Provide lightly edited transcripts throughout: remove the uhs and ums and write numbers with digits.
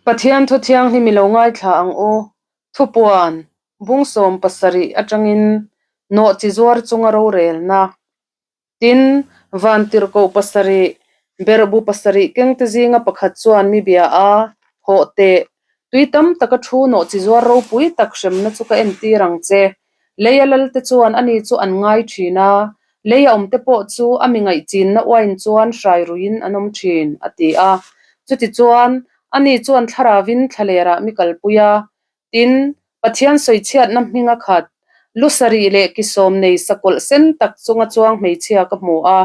Pathian thu thianghlim i lo ngaithla ang u. Thupuan, bung 70 atangin nawhchi zuar chunga rorelna. Tin, vantirhkoh pasarih, berhbu pasarih kengte zinga pakhat chuan mi bia a, Hawh teh, tui tam taka thu nawhchi zuar ropui tak hremna chu ka entir ang che. Leia lalte chuan ani chu an ngai thin a, leia awmte pawh chu a mi ngaihchinna uain chuan hrai ruiin an awm thin, a ti a. Chutichuan, ani chuan thlaravin thlalerah mi kalpui a. Tin, Pathian sawichhiatna hminga khat, lu sarih leh ki sawm nei sakawlh sen tak chunga chuang hmeichhia ka hmu a.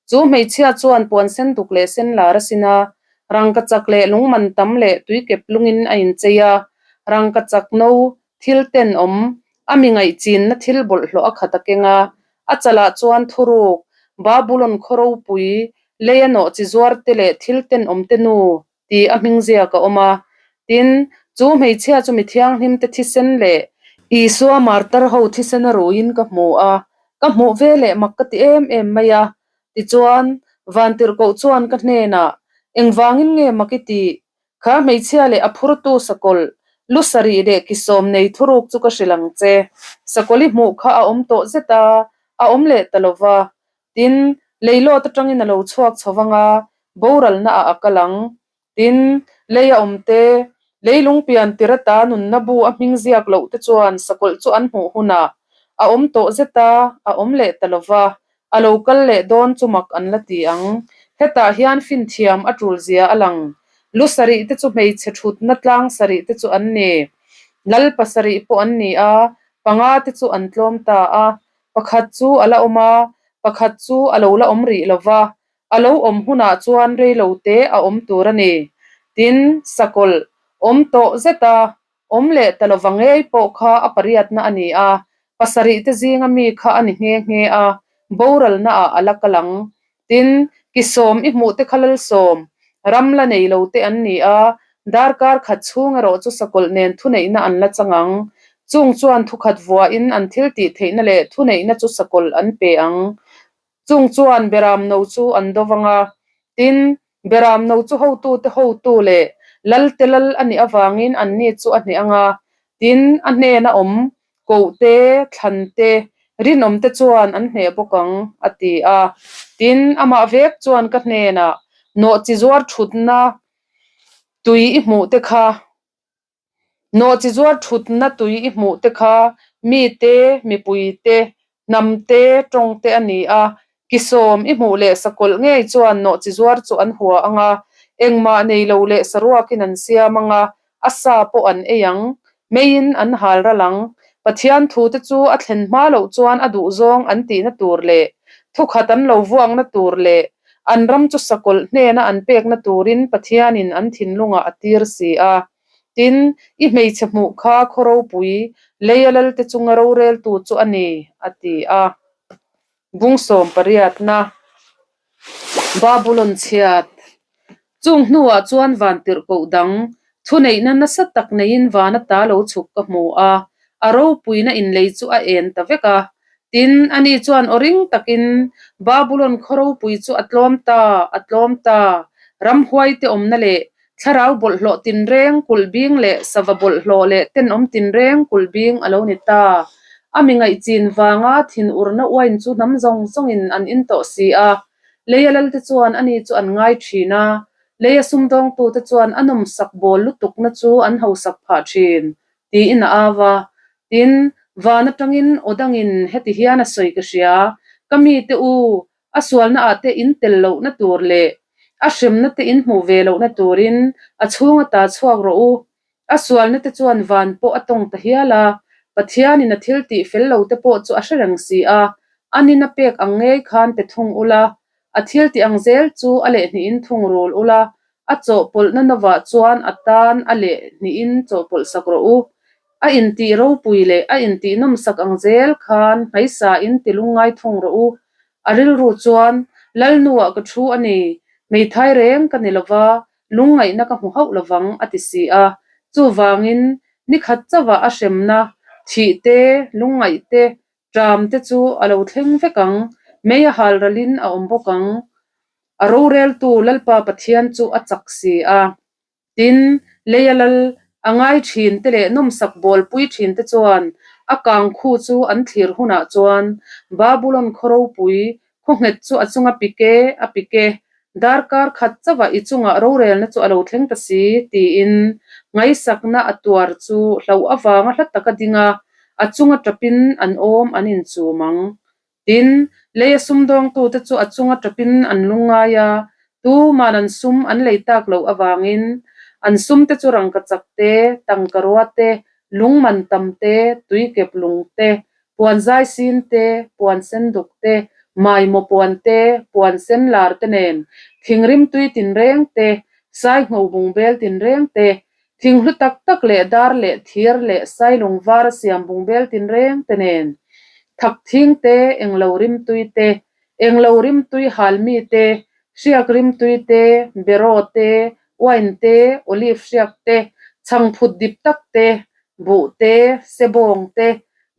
Chu hmeichhia chuan puan sen duk leh sen lar a sin a, rangkachak leh lungman tam leh tuikep lungin a inchei a, rangkachak no, Thil tenawm, a mi ngaihchinna thil bawlhhlawh a khat a keng a, a chalah chuan thuruk, Babulon khaw ropui, leia nawhchi zuarte leh thil tenawmte nu tih a hming ziak a awm a. Tin, chu hmeichhia chu mi thianghlimte thisen leh Isua martar ho thisen a ruiin ka hmu a, ka hmuh ve leh mak ka ti em em mai a. Tichuan, Vantirhkoh chuan ka hnenah, Engvangin nge mak i tih? Kha hmeichhia leh a phurtu sakawlh, lu sarih leh ki sawm nei thuruk chu ka hrilh ang che. Sakawlh i hmuh kha a awm tawh zet a, a awm leh ta lo va. Tin, leilawt atangin a lo chhuak chho vang a, boralna ah a kal ang. Tin, lei a awm te, leilung pian tir ata nunna bu a hming ziak loh te chuan sakawlh chu an hmuh hunah a awm tawh zet a, a awm leh ta lo va. A lo kal leh dawn chu mak an la ti ang. Hetah hian finthiam a tul zia a lang. Lu sarih te chu hmeichhe thutna tlang sarih te chu an ni. Lal pasarih pawh an ni a, panga te chu an tlawm ta a. Pakhat chu a la awm a, pakhat chu a lo la awm rih lo va. A lo awm hunah chuan rei lo te a awm tur a ni. Tin, sakawlh awm tawh zet a, Awm leh ta lova ngei pawh kha a pariatna a ni a, pasarih te zinga mi kha a ni nghe nghe a, boralna ah a la kal ang. Tin, ki sawm i hmuh te kha lalsawm, ram la nei lo te an ni a, darkar khat chhung erawh chu sakawlh nen thuneihna an la chang ang. Chung chuan thukhat vuahin an thil tih theihna leh thuneihna chu sakawlh an pe ang. Chung chuan Beram no chu an do vang a, tin, Beram no chu hotute hotu leh lalte lal a nih avangin anni chu a hneh ang a, tin, a hnena awm kohte, thlante, rinawmte chuan an hneh bawk ang, a ti a. Tin, amah vek chuan ka hnenah, Nawhchi zuar thutna tui i hmuh te kha, Nawhchi zuar thutna tui i hmuh te kha mi te, mipui te, hnam te, tawng te a ni a. Ki sawm i hmuh leh sakawlh ngei chuan nawhchi zuar chu an hua ang a, engmah nei lo leh saruakin an siam ang a, a sa pawh an ei ang, meiin an hal ral ang. Pathian thu te chu a thlen hma loh chuan a duhzawng an tihna tur leh thukhat an lo vuakna tur leh An ram chu sakawlh hnena an pekna turin Pathianin an thinlungah a tir si a. Tin, i hmeichhe hmuh kha khaw ropui, leia lalte chunga roreltu chu a ni, a ti a. Bung sawm pariatna, Babulon chhiat. Chung hnuah chuan vantirhkoh dang, thuneihna nasa tak neiin van ata lo chhuk ka hmu a, a ropuina inlei chu a en ta vek a. Tin, ani chuan aw ring takin, Babulon khaw ropui chu a tlawm ta, a tlawm ta, ramhuaite awmna leh thlarau bawlhhlawh tinreng kulh bing leh sava bawlhhlawh leh tenawm tinreng kulh bing a lo ni ta. A mi ngaihchin vanga thinurna uain chu hnam zawng zawngin an in tawh si a. Leia lalte chuan ani chu an ngai thin a, leia sumdawngtute chuan a nawmsak bawl lutukna chu an hausak phah thin, tiin a au a. Tin, van atangin aw dangin heti hian a sawi ka hria, Ka mite u, a sualna ah te in tel lohna tur leh a hremna te in hmuh ve lohna turin a chhung ata chhuak rawh u. A sualna te chuan van pawh a tawng ta hial a, Pathianin a thil tih fel lo te pawh chu a hre reng si a, a nina pek ang ngei khan pe thung ula, a thil tih ang zel chu a lehhnihin thung rul ula, a chawhpawlhna novah chuan a tan a lehhnihin chawhpawlh sak rawh u. A intih ropui leh a intih nawmsak ang zel khan hmaisain ti lungngai thung rawh u. A rilru chuan, Lalnuah ka thu a ni, hmeithai reng ka ni lova, Lungngaihna ka hmu hauh lovang, a ti si a. Chuvangin, ni khat chauhah a hremna, thih te, lungngaih te, ṭam te chu a lo thleng vek ang, mei a hal ralin a awm bawk ang. A roreltu Lalpa Pathian chu a chak si a. Tin, leia lal a ngai thin te leh nawmsak bawlpui thin te chuan a kang khu chu an thlir hunah chuan Babulon khaw ropui khaw nghet chu a chunga pik e, a pik e, darkar khat chauhah i chungah rorelna chu a lo thleng ta si, tiin ngaihsakna a tuar chu hlauh avanga hla taka ding a, a chunga tapin an awm an inchum ang. Tin, leia sumdawngtute chu a chunga tapin an lungngai a, tuman an sum an lei tak loh avangin an sumte chu rangkachak te, tangkarua te, lungman tam te, tuikep lung te, puan zai sin te, puan sen duk te, maimaw puan te, puan sen lar te nen, thingrim tui tinreng te, saingho bungbel tinreng te, thing hlu tak tak leh dar leh thir leh sailung var a siam bungbel tinreng te nen, thak thing te, englo rimtui te, englo rimtui halmi te, hriak rimtui te, beraw te, uain te, olive hriak te, chhangphut dip tak te, buh te, sebawng te,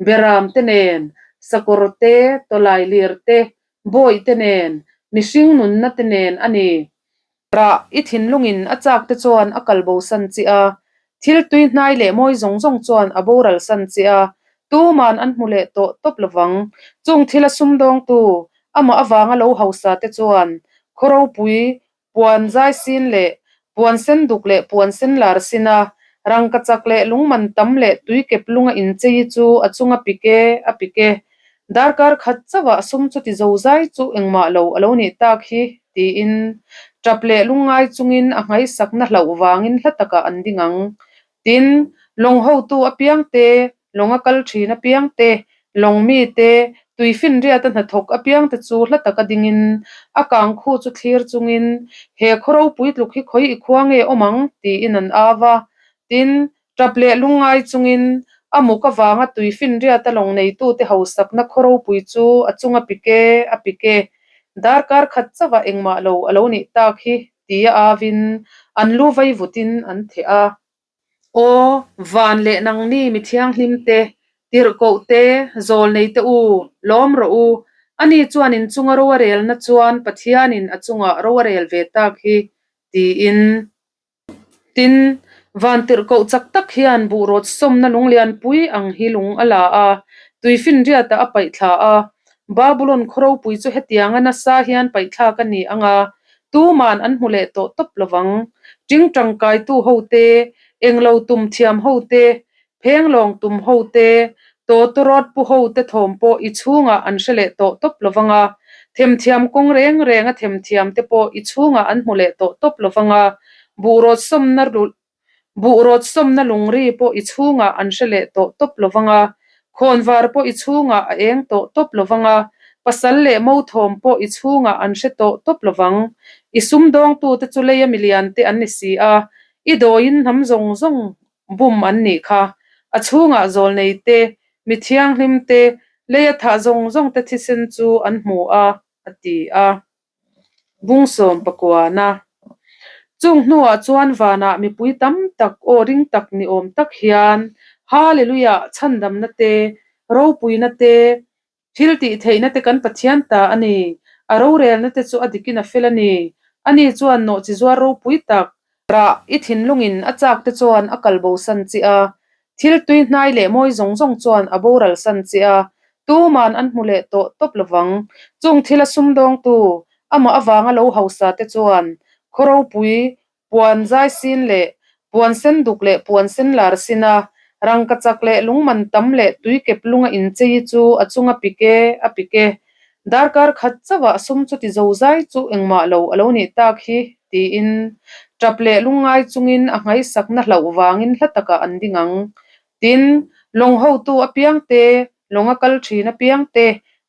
beram te nen, sakawr te, tawlai lir te, bawih te nen, mihring nunna te nen a ni. Rah, i thinlungin a chak te chuan a kal bosan che a, thil tui hnai leh mawi zawng zawng chuan a boral san che a, tuman an hmu leh tawh tawp lovang. Chung thil a sumdawngtu, amah avanga lo hausa te chuan khaw ropui Puan zai sin leh puan sen duk leh puan sen lar sin a, rangkachak leh lungman tam leh tuikep lunga inchei chu a chunga pik e, a pik e. Darkar khat chauhah sum chu ti zo zai chu engmah lo a lo nih tak hi, tiin tap leh lungngai chungin a nghaisakna hlauh vangin hla takah an ding ang. Tin, lawng hotu apiang te, lawng a kal thin apiang te, lawng mi te, tuifinriata hnathawk apiang te chu hla taka dingin, a kang khu chu thlir chungin, He khaw ropui tluk hi khawi i khua nge awm ang? tiin an au a. Tin, tap leh lungngai chungin, a muk avanga tuifinriata lawng neitute hausakna khaw ropui chu a chunga pik e, a pik e. Darkar khat chauhah engmah lo a lo nih tak hi, tia auin an lu vai vutin an theh a. Aw, van leh nangni mi thianghlim te, tirhkoh te, zawlnei te u, lawm rawh u. Ani chuan in chunga ro a relna chuan Pathianin a chungah ro a rel ve tak hi, tiin. Tin, van tirhkoh chak tak hian buhrawt sawmna lunglian pui ang hi lung a la a, tuifinriatah a paih thla a. Babulon khaw ropui chu hetianga nasa hian paihthlak a ni ang a, tuman an hmu leh tawh tawp lovang. Ting tangkaitu hote, englo tum thiam hote, phenglawng tum hote, tawtawrawt pu hote thawm pawh i chhungah an hre leh tawh tawp lovang a, themthiam kawng reng renga themthiam te pawh i chhungah an hmu leh tawh tawp lovang a, buhrawt sawmna Buhrawt sawmna lungri pawh i chhungah an hre leh tawh tawp lo vang a, khawnvar pawh i chhungah a eng tawh tawp lo vang a, pasal leh mothawm pawh i chhungah an hre tawh tawp lo vang. I sumdawngtute chu leia miliante an ni si a, i dawiin hnam zawng zawng bum an nih kha. A chhungah zawlnei te, mi thianghlim te, leia thah zawng zawng te thisen chu an hmu a, a ti a. Bungsawm pakuana. Chung hnuah chuan vanah mipui tam tak aw ring tak ni awm tak hian Hallelujah chhandamna te, ropuina te, thil tih theihna te kan Pathian ta a ni, a rorelna te chu a dikin a fel a ni, ani chuan nawhchi zuar ropui tak, Rah, i thinlungin a chak te chuan a kal bosan che a, thil tui hnai leh mawi zawng zawng chuan a boral san che a, tuman an hmu leh tawh tawp lovang. Chung thil a sumdawngtu, amah avanga lo hausa te chuan khaw ropui, puan zai sin leh puan sen duk leh puan sen lar sin a, rangkachak leh lungman tam leh tuikep lunga inchei chu a chunga pik e, a pik e. Darkar khat chauhah sum chu ti zo zai chu engmah lo a lo nih tak hi, tiin tap leh lungngai chungin a nghaisakna hlauh vangin hla takah an ding ang. Tin, lawng hotu apiang te, lawng a kal thin apiang te,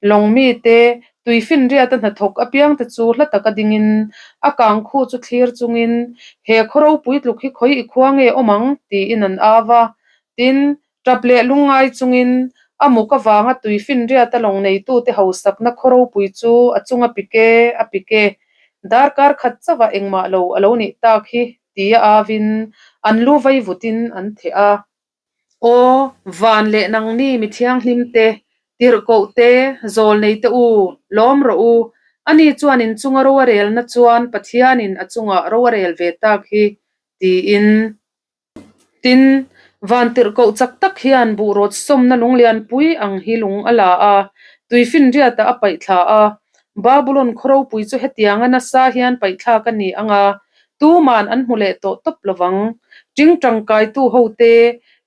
lawng mi te, tuifinriata hnathawk apiang te chu hla taka dingin a kang khu chu thlir chungin, He khaw ropui tluk hi khawi i khua nge awm ang? tiin an au a. Tin, Tap leh lungngai chungin a muk avanga tuifinriata lawng neitute hausakna khaw ropui chu a chunga pik e, a pik e. Darkar khat chauhah engmah lo a lo nih tak hi, tia auin an lu vai vutin an theh a. Aw, van leh nangni mi thianghlim te, tirhkoh te, zawlnei te u, lawm rawh u. Ani chuan in chunga ro a relna chuan Pathianin a chungah ro a rel ve tak hi. tiin. Tin, vantirhkoh chak tak hian buhrawt sawmna lunglian pui ang hi lung a la a, tuifinriatah a paih thla a. Babulon khaw ropui chu hetianga nasa hian paih thlak a ni ang a, tuman an hmu leh tawh tawp lo vang. Ṭing ṭangkaitu hote,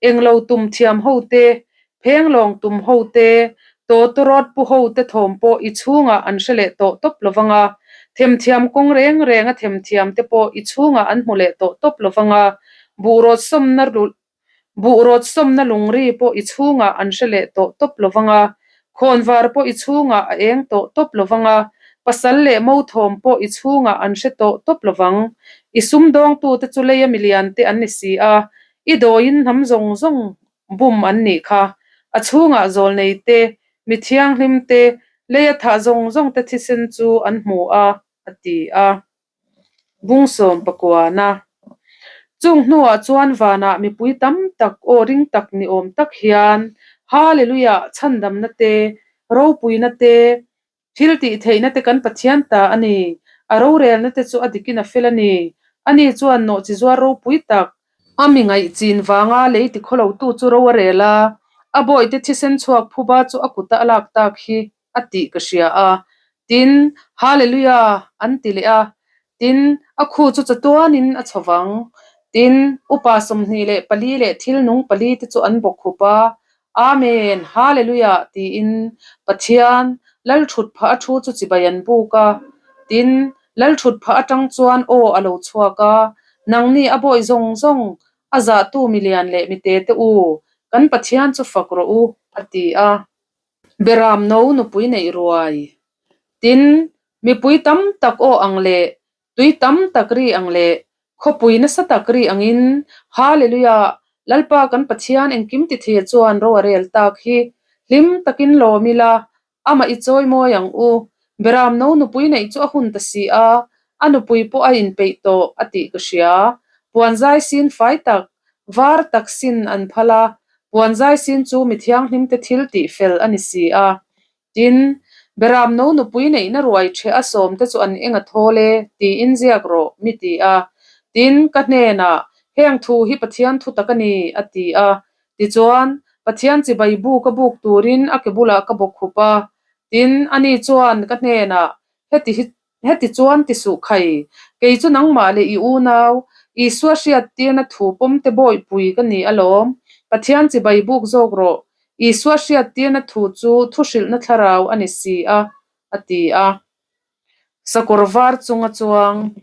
englo tum thiam hote, phenglawng tum hote, tawtawrawt pu hote thawm pawh i chhungah an hre leh tawh tawp lo vang a, themthiam kawng reng renga themthiam te pawh i chhungah an hmu leh tawh tawp lo vang a, buhrawt sawmna Buhrawt sawmna lungri pawh i chhungah an hre leh tawh tawp lo vang a, khawnvar pawh i chhungah a eng tawh tawp lo vang a, pasal leh mo thawm pawh i chhungah an hre tawh tawp lo vang. I sumdawngtute chu leia miliante an ni si a, i dawiin hnam zawng zawng bum an nih kha. A chhungah zawlnei te, mi thianghlim te, leia thah zawng zawng te thisen chu an hmu a, a ti a. Bung sawm pakuana. Chung hnuah chuan vanah mipui tam tak aw ring tak ni awm tak hian Hallelujah chhandamna te, ropuina te, thil tih theihna te kan Pathian ta a ni, a rorelna te chu a dikin a fel a ni. Ani chuan nawhchi zuar ropui tak, A mi ngaihchin vanga lei tikhawlotu chu ro a rel a, a bawihte thisen chhuak phuba chu a kuta a lak tak hi a tih ka hria a. Tin, Hallelujah! an ti leh a. Tin, a khu chu chatuanin a chho vang. Tin, upa 24 leh thil nung pali te chu an bawk khup a, Amen! Hallelujah! tiin Pathian, Lalthutphah a thu chu chibai an buk a. Tin, Lalthutphah atang chuan aw a lo chhuak a, Nangni a bawi zawng zawng, a zahtu milian leh mitete u, kan Pathian chu fak rawh u, a ti a. Beram no nupui neih ruai. Tin, mipui tam tak aw ang leh tui tam tak ri ang leh khawpui nasa tak ri angin, Hallelujah! Lalpa kan Pathian engkim ti thei chuan ro a rel tak hi hlim takin lawm ila, amah i chawi mawi ang u. Beram no nupui neih chu a hun ta si a, a nupui pawh a inpeih tawh a tih ka hria. Puanzai sin fai tak, var tak sin an phal a, Puanzai sin chu mi thianghlimte thil tih fel a ni si a. Tin, Beram no nupui neihna ruai ṭheh a sawmte chu an eng a thawl e, tiin ziak rawh, mi ti a. Tin, ka hnenah, Heng thu hi Pathian thu tak a ni, a ti a. Tichuan, Pathian chibai buk a buk turin a ke bulah ka bawk khup a. Tin, ani chuan ka hnenah, Heti hi Heti chuan ti suh khai, kei chu nangmah leh i unau, Isua hriattirna thu pawmte bawihpui ka ni alawm, Pathian chibai buk zawk rawh, Isua hriattirna thu chu thuhrilhna thlarau a ni si a, a ti a. Sakawr var chunga chuang.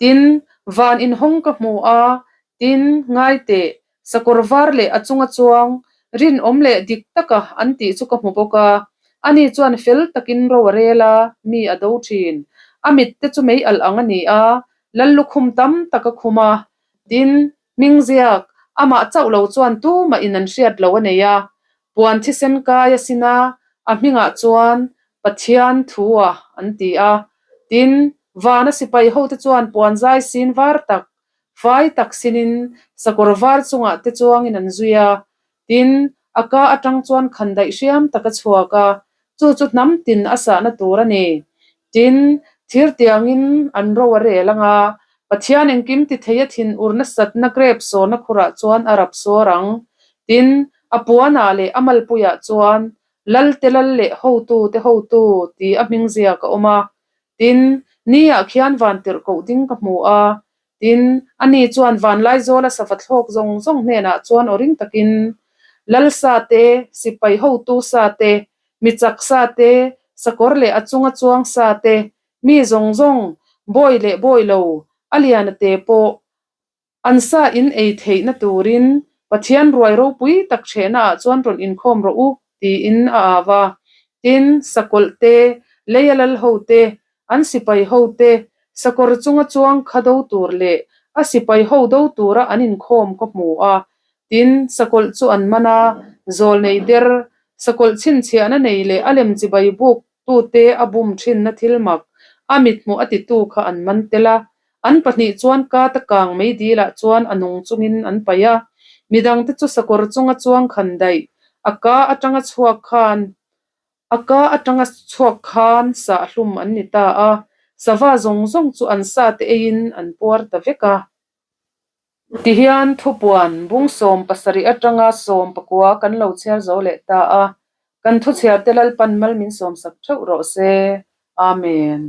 Tin, van inhawng ka hmu a, tin, ngai teh, Sakawr var leh a chunga chuang, rinawm leh dik taka an tih chu ka hmu bawk a. Ani chuan fel takin ro a rel a, mi a do thin. A mit te chu mei alh ang a ni a, lal lukhum tam tak a khum a. Tin, hming ziak, amah chauh lo chuan tumah in an hriat lo a nei a. Puan thisen kai a sin a, a hmingah chuan Pathian thu a an ti a. Tin, vana sipai hote chuan puan zai sin var tak Fai tak sinin sakawr var chungah te chuangin an zui a, tin, a ka atang chuan khandaih hriam tak a chhuak a, chu chu hnam tin a sahna tur a ni. Tin, thir tiangin an ro a rel ang a, Pathian engkim ti thei a thin ur nasatna grep sawrna khurah chuan a rap sawr ang. Tin, a puanah leh a malpuiah chuan Lalte lal leh hotu te hotu ti a hming ziak a awm a, Tin, ni-ah khian van tirhkoh ding ka hmu a. Tin, ani chuan vanlaizawla sava thlawk zawng zawng hnenah chuan aw ring takin, Lal sa te, sipai hotu sa te, mi chak sa te, sakawr leh a chunga chuang sa te, mi zawng zawng, bawi leh bawi lo, a liana te pawh, An sa in ei theihna turin Pathian ruai ropui tak ṭhehnaah chuan rawn inkhawm rawh u, tiin a au a. Tin, sakawlh te, leia lal ho te, an sipai ho te, sakawr chunga chuang kha do tur leh a sipai ho do tura an inkhawm ka hmu a. Tin, sakawlh chu an man a, zawl nei der, sakawlh chhinchhiahna nei leh a lem chibai buk tute a bum thinna thil mak, a mithmuh a titu kha an man tel a. An pahnih chuan kata kang mei dilah chuan a nung chungin an paih a. Midangte chu sakawr chunga chuang khan daih, a ka atanga chhuak khan a ka atanga chhuak khan sahhlum an ni ta a. Sava zawng zawng chu an sate eiin an puar ta vek a. Tihian thupuan bung 17 atanga 19 kan lo chhiar zo leh ta a, kan thuchhiarte Lalpan mal min sawmsak theuh rawh se. Amen.